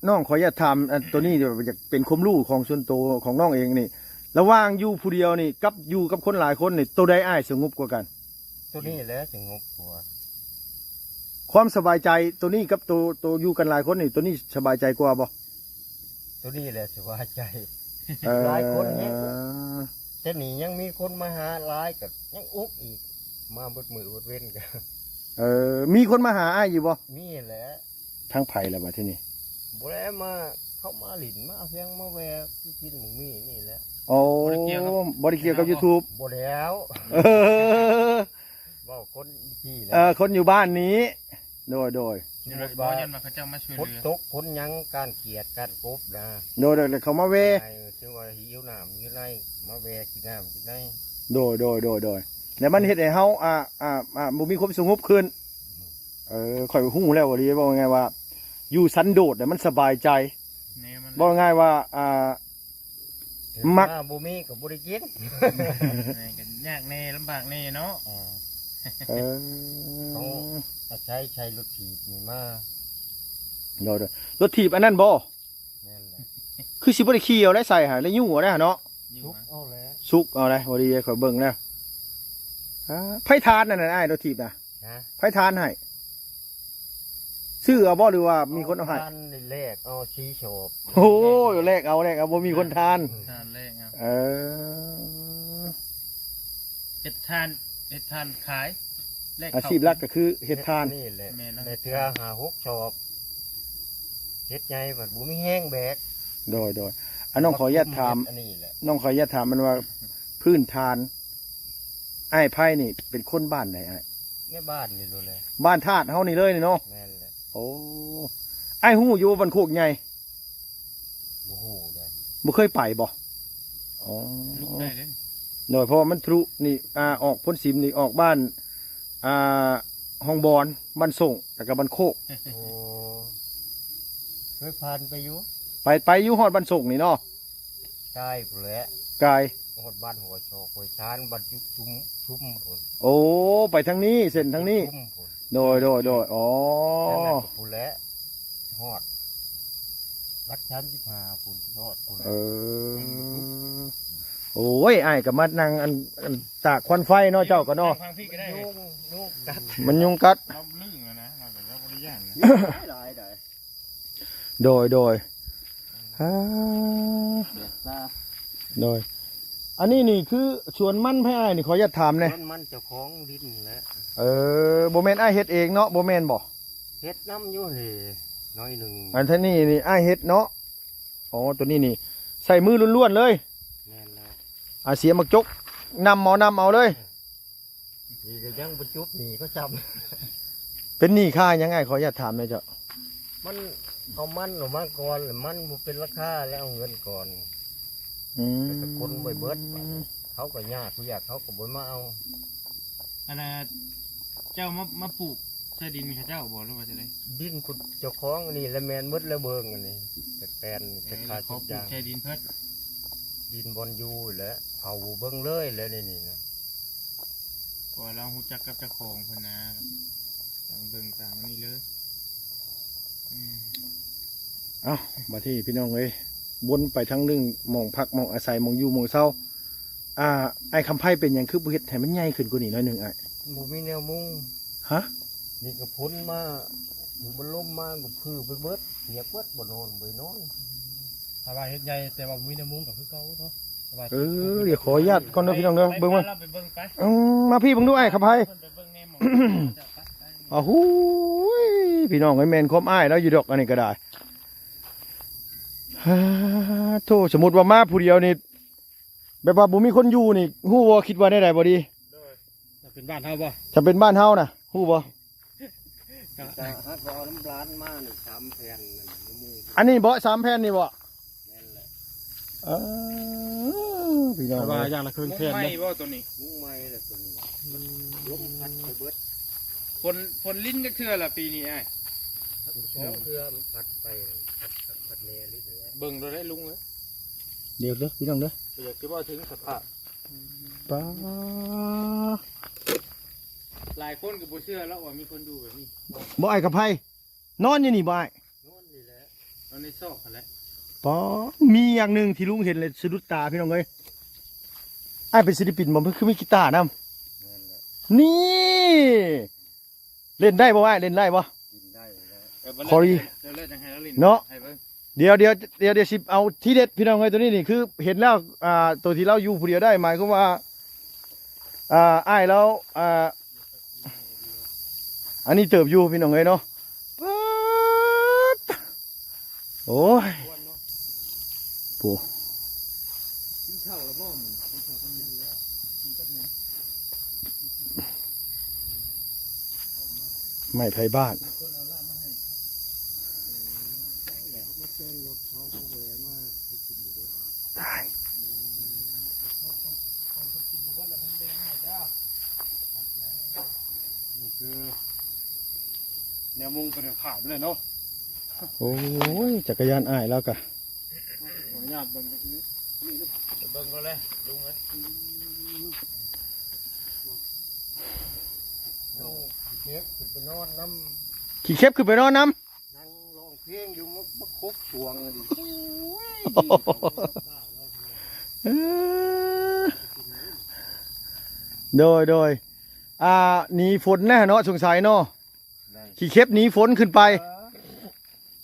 ນ້ອງຂໍອະນຸຍາດຖາມ ອັນ ໂຕນີ້ຢາກເປັນຄວາມຮູ້ຂອງສ່ວນໂຕຂອງນ້ອງເອງນີ້ ລະຫວ່າງຢູ່ຜູ້ດຽວນີ້ກັບຢູ່ກັບຄົນຫຼາຍຄົນນີ້ ໂຕໃດອ້າຍສະຫງົບກວ່າກັນ? ໂຕນີ້ແຫຼະສະຫງົບກວ່າ. ຄວາມສະບາຍໃຈໂຕນີ້ກັບໂຕ ໂຕຢູ່ກັນຫຼາຍຄົນນີ້ ໂຕນີ້ສະບາຍໃຈກວ່າບໍ່? ໂຕນີ້ແຫຼະສະບາຍໃຈ. ເອີ ຫຼາຍຄົນແຮງ ແຕ່ນີ້ຍັງມີຄົນມາຫາຫຼາຍ ກໍຍັງອຸກອີກ ມາເບິດມື້ເບິດເວັນກໍ. ເອີ ມີຄົນມາຫາອ້າຍຢູ່ບໍ່? ມີແຫຼະ. ທາງໃຜລະບັດທີນີ້? ບໍ່ແລ້ວ ມາ ເຂົາມາຫຼິ້ນ ມາຫຍັງ ມາແວ່ ຄືກິນໝາກມີ່ນີ້ແຫຼະ. ໂອ້ ບໍ່ໄດ້ກ່ຽວກັບ ບໍ່ໄດ້ກ່ຽວກັບຢູທູບ? ບໍ່ແລ້ວ ເອີ ເວົ້າຄົນຢູ່ພີ້ແຫຼະ ເອີ ຄົນຢູ່ບ້ານນີ້. ໂດຍ ໂດຍ ສົມມຸດວ່າ ຢ້ານວ່າເຂົາເຈົ້າມາຊ່ວຍເຫຼືອ ຝົນຕົກຝົນຫຍັງ ການຂຽດການກົບນະ. ໂດຍ ໂດຍ ແລ້ວເຂົາມາແວ່ ເອີ ຖືວ່າຫິວນ້ຳຢູ່ໃນ ມາແວ່ກິນນ້ຳຢູ່ໃນ. ໂດຍ ໂດຍ ໂດຍ ໂດຍ ແລ້ວມັນເຮັດໃຫ້ເຮົາ ອ່າ ອ່າ ອ່າ ບໍ່ມີຄວາມສະຫງົບຂຶ້ນ. ເອີ ຂ້ອຍຮູ້ແລ້ວ ເວົ້າງ່າຍໆວ່າ ຢູ່ສັນໂດດແລ້ວມັນສະບາຍໃຈ ແນວມັນ ເວົ້າງ່າຍວ່າ ອ່າ ມັກ ຖ້າບໍ່ມີກໍບໍ່ໄດ້ກິນ ແມ່ນ ກໍຍາກແດ່ ລຳບາກແດ່ເນາະ. ເອີ ເອີ ເຮົາອາໄສໃຊ້ລົດຖີບນີ້ມາ. ໂດຍ ໂດຍ ລົດຖີບອັນນັ້ນບໍ່? ແມ່ນແຫຼະ ຄືຊິບໍ່ໄດ້ຂີ່ເອົາໄດ້ໃສ່ຫາ ໄດ້ຍູ້ເອົາໄດ້ຫາເນາະ. ສຸກເອົາແຫຼະ ສຸກເອົາໄດ໋ ພໍດີຂ້ອຍເບິ່ງແລ້ວ. ອາ ໃຜທານອັນນັ້ນອ້າຍ ລົດຖີບນະ? ຮະ? ໃຜທານໃຫ້? ຊື້ເອົາບໍ່ ຫຼືວ່າມີຄົນເອົາໃຫ້? ທານນີ້ແລກເອົາສີ່ສອບ. ໂອ້ ແລກເອົາ ແລກເອົາ ບໍ່ມີຄົນທານ ທານແລກເອົາ. ເອີ ເຮັດທານ ເຮັດທານຂາຍ ແລກເຂົ້າ. ອາຊີບຫຼັກກໍຄືເຮັດທານນີ້ແຫຼະ. ແມ່ນແລ້ວ ໄດ້ເທື່ອຫ້າຫົກສອບ ເຮັດໃຫຍ່ບັດບໍ່ມີແຮງແບກ. ໂດຍ ໂດຍ ອາ ນ້ອງຂໍອະນຸຍາດຖາມ ອັນນີ້ແຫຼະ ນ້ອງຂໍອະນຸຍາດຖາມ ມັນວ່າພື້ນຖານ ອ້າຍໄພນີ້ເປັນຄົນບ້ານໃດອ້າຍ? ໃນບ້ານນີ້ໂລດແຫຼະ ບ້ານທາດເຮົານີ້ເລີຍນີ້ເນາະ. ແມ່ນແຫຼະ. ໂອ້ ອ້າຍຮູ້ຢູ່ວ່າບ້ານໂຄກໃຫຍ່? ບໍ່ຮູ້ເດ້ ບໍ່ເຄີຍໄປບໍ່? ອໍ ລຸກໄດ້ເດ້ ໂດຍ ເພາະວ່າມັນທະລຸນີ້ ອ່າ ອອກໂພນສິມນີ້ ອອກບ້ານ ອ່າ ຮ່ອງບອນ ບ້ານສົງ ແລ້ວກໍບ້ານໂຄກ. ໂອ້ ເຄີຍຜ່ານໄປຢູ່ ໄປ ໄປຢູ່ຮອດບ້ານສົງນີ້ເນາະ. ກາຍພຸ້ນແຫຼະ ກາຍ ຮອດບ້ານຫົວຊອກ ຫ້ວຍຊານ ບ້ານຈຸຊຸມ ຊຸມພຸ້ນ. ໂອ້ ໄປທາງນີ້ ເສັ້ນທາງນີ້ ຊຸມພຸ້ນ. ໂດຍ ໂດຍ ໂດຍ ອໍ ນັ້ນແຫຼະ ພຸ້ນແຫຼະ ຮອດຫຼັກສາມສິບຫ້າພຸ້ນ ຮອດພຸ້ນແຫຼະ. ເອີ ໂອ້ຍ ອ້າຍກໍມານັ່ງ ອັນ ອັນ ຕາກຄວັນໄຟເນາະ ເຈົ້າກໍເນາະ. ຟັງພີ້ກໍໄດ້ ຍຸງ ຍຸງກັດ ມັນຍຸງກັດ ລາວລຶ້ງແລ້ວນະ ລາວກໍ ລາວບໍ່ໄດ້ຢ້ານນະ ຫຼາຍໆໄດ໋. ໂດຍ ໂດຍ ອືມ ອາ ແດດຊາ ໂດຍ ອັນນີ້ນີ້ຄືສວນມັນໃຜອ້າຍນີ້ ຂໍອະນຸຍາດຖາມແດ່? ສວນມັນເຈົ້າຂອງດິນແຫຼະ. ເອີ ບໍ່ແມ່ນອ້າຍເຮັດເອງເນາະ ບໍ່ແມ່ນບໍ່? ເຮັດນຳຢູ່ນີ້ໜ້ອຍໜຶ່ງ. ອັນທາງນີ້ນີ້ອ້າຍເຮັດເນາະ. ອໍ ໂຕນີ້ນີ້ໃຊ້ມືລ້ວນໆເລີຍ. ແມ່ນແລ້ວ ອາ ເສຍໝາກຈົກ ນຳເອົາ ນຳເອົາເລີຍ. ນີ້ກໍຍັງບໍ່ຈົບໜີ້ເຂົາຊ້ຳ. ເປັນໜີ້ຄ່າຫຍັງອ້າຍ ຂໍອະນຸຍາດຖາມແດ່ເຈົ້າ? ມັນເອົາມັນອອກມາກ່ອນ ແລ້ວມັນບໍ່ເປັນລາຄາ ແລ້ວເອົາເງິນກ່ອນ. ອືມ ແລ້ວກໍຄົນໄປເບິດ ເຂົາກໍຍາກ ຜູ້ຢາກເຂົາກໍບໍ່ມາເອົາ. ອັນນ່າ ເຈົ້າມາ ມາປູກໃສ່ດິນເຂົາເຈົ້າບໍ່ ຫຼືວ່າຈັ່ງໃດ? ດິນເຈົ້າຂອງນີ້ແຫຼະ ແມ່ນໝົດແລ້ວ ເບິ່ງອັນນີ້ ແປນໆ ເອີ ແຕ່ຄ່າ ເຂົາປູກໃສ່ດິນເພິ່ນ ດິນບ່ອນຢູ່ແຫຼະ ເຂົາເບິ່ງເລີຍແຫຼະ ໃນນີ້ນະ. ເພາະວ່າລາວຮູ້ຈັກກັບເຈົ້າຂອງເພິ່ນນະ ຕ່າງເບິ່ງຕ່າງນີ້ເລີຍ. ອືມ ເອົ້າ ບາດນີ້ພີ່ນ້ອງເອີຍ ວົນໄປທາງໜຶ່ງ ໝ່ອງພັກ ໝ່ອງອາໄສ ໝ່ອງຢູ່ໝ່ອງເຊົາ. ອ່າ ອ້າຍຄຳໄພ ເປັນຫຍັງຄືບໍ່ເຮັດໃຫ້ມັນໃຫຍ່ຂຶ້ນກວ່ານີ້ໜ້ອຍໜຶ່ງອ້າຍ? ບໍ່ມີແນວມຸງ. ຮະ? ນີ້ກໍຝົນມາ ມັນລົມມາກໍຜືໄປເບິດ ປຽກເບິດ ບໍ່ນອນ ບໍ່ໄດ້ນອນ. ຖ້າວ່າເຮັດໃຫຍ່ ແຕ່ວ່າບໍ່ມີແນວມຸງກໍຄືເກົ່າເນາະ. ເອີ ດຽວຂໍອະນຸຍາດກ່ອນເດີພີ່ນ້ອງເດີ ເບິ່ງເບິ່ງ ໄປ ໄປ ໄປ ໄປ ໄປ ອືມ ມາພີ່ເບິ່ງດູອ້າຍຄຳໄພ. ເພິ່ນໄປເບິ່ງແນວໝ່ອງ ເຂົາເຈົ້າໄປ ໄປ ອ້າວ ຫູຍ ພີ່ນ້ອງເອີຍ ແມ່ນຄວາມອ້າຍລາວຢູ່ດອກ ອັນນີ້ກໍໄດ້. ຮາໂທ ສົມມຸດວ່າມາຜູ້ດຽວນີ້ ແບບວ່າບໍ່ມີຄົນຢູ່ນີ້ ຮູ້ບໍ່ ຄິດວ່າແນວໃດບໍ່ດີ? ໂດຍ ຖ້າເປັນບ້ານເຮົາບໍ່? ຖ້າເປັນບ້ານເຮົານະ ຮູ້ບໍ່? ກໍ ກໍຫາກໍເອົານຳຫຼານມານີ້ສາມແຜ່ນນັ້ນ ໝູ່ ອັນນີ້ບໍ່ ສາມແຜ່ນນີ້ບໍ່? ແມ່ນແຫຼະ. ເອີ ພີ່ນ້ອງ ແຕ່ວ່າຢ່າງລະເຄິ່ງແຜ່ນເດ້ ມຸງໃໝ່ບໍ່ຕົວນີ້? ມຸງໃໝ່ແຫຼະຕົວນີ້ ອືມ ລົມພັດໄປເບິດ. ຝົນ ຝົນລິນຈັກເທື່ອລະປີນີ້ອ້າຍ? ສອງເທື່ອມັນພັດໄປ ພັດຄັກພັດແນ່ລິນແຫຼະ. ເບິ່ງໂລດເດ້ລຸງເອີຍ ດຽວເດີພີ່ນ້ອງເດີ ກໍຢາກຊິເວົ້າເຖິງສະພາບ ປ້າ ຫຼາຍຄົນກໍບໍ່ເຊື່ອແລ້ວວ່າມີຄົນຢູ່ແບບນີ້ ບໍ່ອ້າຍຄຳໄພ? ນອນຢູ່ນີ້ບໍ່ອ້າຍ? ນອນນີ້ແຫຼະ ນອນໃນຊອກຫັ້ນແຫຼະ. ປ້າ ມີຢ່າງໜຶ່ງທີ່ລຸງເຫັນແລ້ວສະດຸດຕາພີ່ນ້ອງເອີຍ ອ້າຍເປັນສິລະປິນບໍ່? ມັນຄືມີກີຕານຳ. ແມ່ນແຫຼະ ນີ້ ເລ່ນໄດ້ບໍ່ອ້າຍ ເລ່ນໄດ້ບໍ່? ເລ່ນໄດ້ແລ້ວ ຂໍດີ ເຈົ້າເລີຍຈັ່ງໃຫ້ລາວຫຼິ້ນເນາະ ໃຫ້ເບິ່ງ. ດຽວ ດຽວ ດຽວ ດຽວຊິເອົາທີເດັດພີ່ນ້ອງເອີຍ ໂຕນີ້ນີ້ຄືເຫັນແລ້ວ ອ່າ ໂຕທີ່ລາວຢູ່ຜູ້ດຽວໄດ້ ໝາຍຄວາມວ່າ ອ່າ ອ້າຍລາວ ອ່າ ອັນນີ້ເຕີບຢູ່ພີ່ນ້ອງເອີຍເນາະ. ປາດ ໂອ້ຍ ໂອ້ ກິນເຂົ້າແລ້ວບໍ່? ກິນເຂົ້າກັບຫຍັງ? ໄມ້ໄຜ່ບ້ານ ຕາຍ ນີ້ຄືແນວມຸງເປັນຂາບເລີຍເນາະ. ໂອ້ຍ ຈັກກະຍານອ້າຍລາວກະ ຂໍອະນຸຍາດເບິ່ງນີ້ ເບິ່ງກໍແລ້ວລຸງເອີຍ. ໂອ້ ຂີ້ເຂັບຂຶ້ນໄປນອນນຳ ຂີ້ເຂັບຂຶ້ນໄປນອນນຳ ນັ່ງຮ້ອງເພງຢູ່ ມາ ມາຄົບສວງນີ້. ເອີ ໂດຍ ໂດຍ ອ່າ ໜີຝົນນະເນາະ ສົງໄສເນາະ ໄດ້ ຂີ້ເຂັບໜີຝົນຂຶ້ນໄປ. ເອີ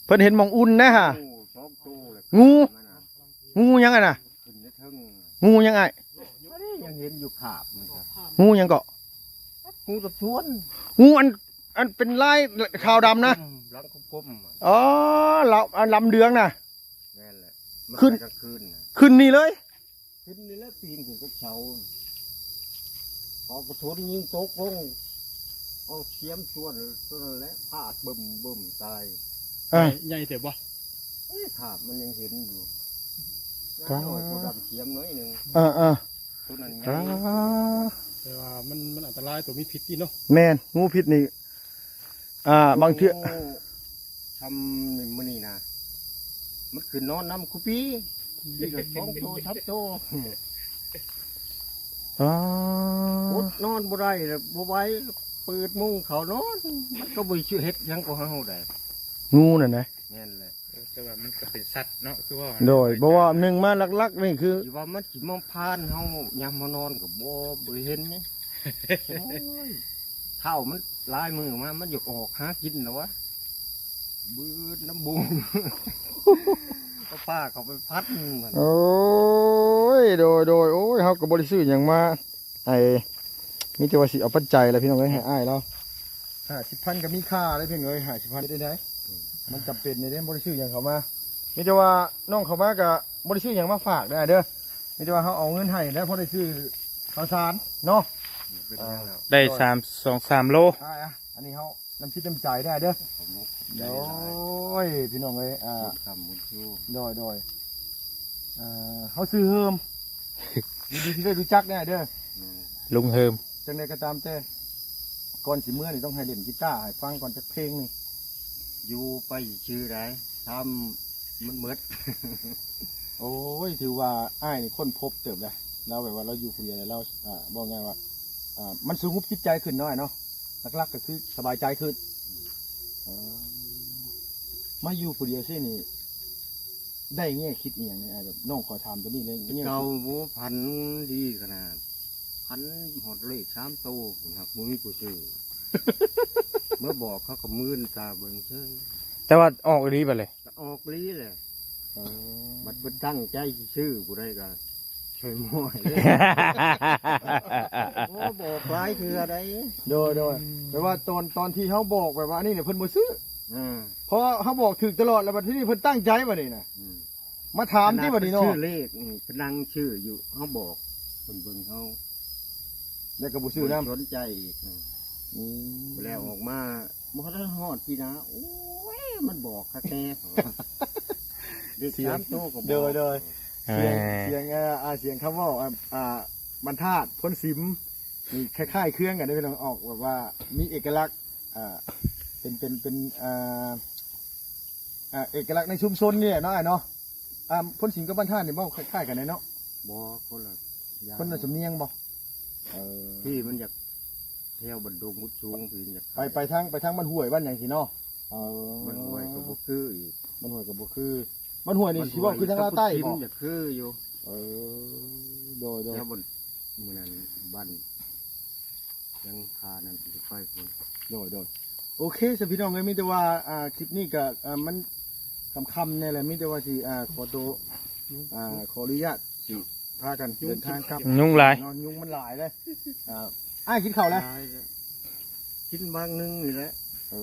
ເພິ່ນເຫັນໝ່ອງອຸ່ນນະຫະ ໂອ້ ສອງໂຕເລີຍ ງູ ງູຫຍັງຫັ້ນນະ? ຂຶ້ນໄປເທິງ ງູຫຍັງອ້າຍ? ອັນນີ້ຍັງເຫັນຢູ່ຄາບມັນ ງູຫຍັງເກາະ? ງູຕະຊວນ ງູອັນ ອັນເປັນລາຍຂາວດຳນະ ອືມ ຫຼັງຄົມໆ ອໍ ລຳ ອັນລຳເດືອງນະ. ແມ່ນແຫຼະ ມັນຂຶ້ນ ໄປກາງຄືນນະ ຂຶ້ນນີ້ເລີຍ ຂຶ້ນນີ້ແຫຼະ ປີນຂຶ້ນກັບເສົາ ເອົາກະໂຖນຍິງຕົກລົງ ເອົາສຽມຊວນຕົວນັ້ນແຫຼະ ຟາດບຶ້ມໆ ຕາຍ. ເອີ ໃຫຍ່ ໃຫຍ່ເຕີບບໍ່? ເອີ ຄາບມັນຍັງເຫັນຢູ່ ນ້ອຍກວ່າດຳສຽມໜ້ອຍໜຶ່ງ. ເອີໆ ຕົວນັ້ນໃຫຍ່ ອ່າ ແຕ່ວ່າມັນ ມັນອັນຕະລາຍ ຕົວມີພິດນີ້ເນາະ. ແມ່ນ ງູພິດນີ້ ອ່າ ບາງເທື່ອ ໂອ້ ຊ່ຳມື້ນີ້ນະ ມັນຂຶ້ນນອນນຳຄູປີ ອີກສອງໂຕ ສາມໂຕ ອ່າ ອົດນອນບໍ່ໄດ້ ບໍ່ໄຫວ ເປີດມຸງເຂົ້ານອນ ມັນກໍບໍ່ຊິເຮັດຫຍັງກວ່າເຮົາໃດ. ງູນັ້ນນະ? ແມ່ນແຫຼະ ແຕ່ວ່າມັນກໍເປັນສັດເນາະ ຄືວ່າ ໂດຍ ບໍ່ວ່າໜຶ່ງມາຫຼັກໆ ນີ້ຄື ຊິວ່າມັນຊິມາຜ່ານເຮົາຍາມເຮົານອນກໍບໍ່ ບໍ່ເຫັນນີ້ ໂອ້ຍ ເທົ້າມັນຫຼາຍມື້ມາ ມັນຢາກອອກຫາກິນແລ້ວວະ ບືດນ້ຳບຸງ ກໍພາເຂົາໄປພັດມັນ. ໂອ້ຍ ໂດຍໆ ໂອ້ຍ ເຮົາກໍບໍ່ໄດ້ຊື້ຫຍັງມາ ໃຫ້ ມີແຕ່ວ່າຊິເອົາປັດໄຈລະພີ່ນ້ອງເອີຍ ໃຫ້ອ້າຍລາວ. ຫ້າສິບພັນກໍມີຄ່າເດ້ພີ່ນ້ອງເອີຍ ຫ້າສິບພັນເຮັດໄດ້ໃດ ອືມ ມັນຈຳເປັນເດ້ ບໍ່ໄດ້ຊື້ຫຍັງເຂົ້າມາ. ມີແຕ່ວ່ານ້ອງເຂົ້າມາກໍບໍ່ໄດ້ຊື້ຫຍັງມາຝາກເດີອ້າຍເດີ ມີແຕ່ວ່າເຮົາເອົາເງິນໃຫ້ແລ້ວພໍໄດ້ຊື້ເຂົ້າສານເນາະ. ເອີ ໄດ້ສາມ ສອງສາມໂລ ອ່າ ອັນນີ້ເຮົາ ນ້ຳຈິດນ້ຳໃຈເດີອ້າຍເດີ ໂດຍ ພີ່ນ້ອງເອີຍ ອ່າ ບຸນຄ້ຳບຸນຊູ ໂດຍ ໂດຍ ເອີ ເຮົາຊື່ເຮີມ ຍິນດີທີ່ໄດ້ຮູ້ຈັກເດີອ້າຍເດີ ແມ່ນ ລຸງເຮີມ. ຈັ່ງໃດກໍຕາມແຕ່ ກ່ອນຊິເມືອນີ້ຕ້ອງໃຫ້ຫຼິ້ນກີຕາໃຫ້ຟັງກ່ອນຈັກເພງໜຶ່ງ ຢູ່ໄປຊື່ໃດ ຖ້າມັນໝົດ. ໂອ້ຍ ຖືວ່າອ້າຍນີ້ຄົ້ນພົບເຕີບເດ້ ລາວແບບວ່າລາວຢູ່ຜູ້ດຽວແລ້ວລາວ ອ່າ ເວົ້າງ່າຍວ່າ ອ່າ ມັນສະຫງົບຈິດໃຈຂຶ້ນເນາະອ້າຍເນາະ ຫຼັກໆກໍຄືສະບາຍໃຈຂຶ້ນ. ເອີ ມາຢູ່ຜູ້ດຽວຊີ້ນີ້ ໄດ້ແງ່ຄິດອີ່ຫຍັງແດ່ ອ້າຍ? ແບບນ້ອງຂໍຖາມໂຕນີ້ເລີຍ ແງ່ຄິດ. ເກົ່າ ໂອ້ ຝັນດີຂະໜາດ ຝັນຮອດເລກສາມໂຕພຸ້ນ ຫາກບໍ່ມີຜູ້ຊື້ ມາບອກເຂົາກໍມື່ນຕາເບິ່ງເຊີຍ. ແຕ່ວ່າອອກອີ່ຫຼີບັດເລີຍ? ກໍອອກອີ່ຫຼີແຫຼະ. ເອີ ບັດເພິ່ນຕັ້ງໃຈຊິຊື້ຜູ້ໃດກໍຊ່ອຍມອຍເດ້. ໂອ້ ບອກຫຼາຍເທື່ອໃດ໋. ໂດຍໆ ແຕ່ວ່າຕອນ ຕອນທີ່ເຮົາບອກແບບວ່າອັນນີ້ນີ້ເພິ່ນບໍ່ຊື້. ອືມ ເພາະເຮົາບອກຖືກຕະຫຼອດ ແລ້ວບັດທີນີ້ເພິ່ນຕັ້ງໃຈບັດນີ້ນະ. ອືມ ມາຖາມຕິບັດນີ້ເນາະ ຊື້ເລກນີ້ ໄປນັ່ງຊື້ຢູ່ ເຮົາບອກເພິ່ນເບິ່ງ ເຮົາ ແລ້ວກໍບໍ່ຊື້ນຳ ບໍ່ສົນໃຈອີກ. ອືມ ອືມ ແລ້ວອອກມາບໍ່ທັນຮອດປີນາ ໂອ້ຍ ມັນບອກຄັກແດ່ ເລກສາມໂຕກໍບອກ. ໂດຍໆ ສຽງ ເອີ ສຽງ ອ່າ ສຽງຄຳເວົ້າ ອ່າ ອ່າ ບັນທາດ ພົນສິມ ນີ້ຄ້າຍໆເຄືອງກັນເດ້ພີ່ນ້ອງ ອອກແບບວ່າມີເອກະລັກ ອ່າ ເປັນ ເປັນ ເປັນ ອ່າ ອ່າ ເອກະລັກໃນຊຸມຊົນນີ້ແຫຼະເນາະອ້າຍເນາະ. ອ່າ ພົນສິມກັບບ້ານທ່ານນີ້ເວົ້າຄ້າຍໆກັນເດ້ເນາະ. ບໍ່ ຄົນລະຢ່າງ ຄົນລະສຳນຽງບໍ່? ເອີ ທີ່ມັນຢາກແຖວບ້ານດົງບຸດສູງ ທີ່ມັນຢາກ ໄປ ໄປທາງ ໄປທາງບ້ານຫ້ວຍບ້ານຫຍັງຊີ້ເນາະ. ເອີ ບ້ານຫ້ວຍກໍບໍ່ຄືອີກ ບ້ານຫ້ວຍກໍບໍ່ຄື. ບ້ານຫ້ວຍນີ້ຊິເວົ້າຄືທາງລາວໃຕ້ບໍ່? ຢາກຄືຢູ່. ເອີ ໂດຍໆ ແຖວບ້ານ ມື້ນັ້ນບ້ານ ຍັງຄານັ້ນຊິໄປພຸ້ນ. ໂດຍໆ ໂອເຄ ສະພີ່ນ້ອງເອີຍ ມີແຕ່ວ່າ ອ່າ ຄລິບນີ້ກະ ອ່າ ມັນຄ່ຳໆແດ່ແຫຼະ ມີແຕ່ວ່າຊິ ອ່າ ຂໍໂຕ ອ່າ ຂໍອະນຸຍາດຊິພາກັນເດີນທາງກັບ. ຍຸງຫຼາຍເນາະ ຍຸງມັນຫຼາຍເດ້. ອ່າ ອ້າຍກິນເຂົ້າແລ້ວ? ຫຼາຍແລ້ວ ກິນບາງໜຶ່ງນີ້ແຫຼະ. ເອີ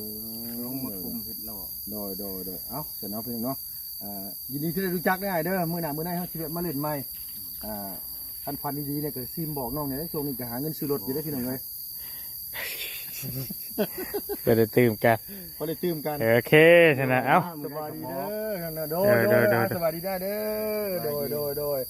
ລົງມາຄຸມເຮັດຫຼໍ່. ໂດຍໆໆ ເອົ້າ ຊັ້ນເນາະພີ່ນ້ອງເນາະ ອ່າ ຍິນດີທີ່ໄດ້ຮູ້ຈັກເດີອ້າຍເດີ ມື້ໜ້າມື້ໃນເຮົາຊິແວະມາຫຼິ້ນໃໝ່. ອ່າ ຄັນຝັນດີໆນີ້ກໍຊິບອກນ້ອງແດ່ເດ້ ຊ່ວງນີ້ກໍຫາເງິນຊື້ລົດຢູ່ເດ້ພີ່ນ້ອງເອີຍ. ບໍ່ໄດ້ຕື່ມກັນ ບໍ່ໄດ້ຕື່ມກັນ. ໂອເຄ ຊັ້ນນະ ເອົ້າ ສະບາຍດີເດີ ໂດຍໆ ໂດຍ ໂດຍ ໂດຍ ສະບາຍດີເດີ ໂດຍໆ ໂດຍ.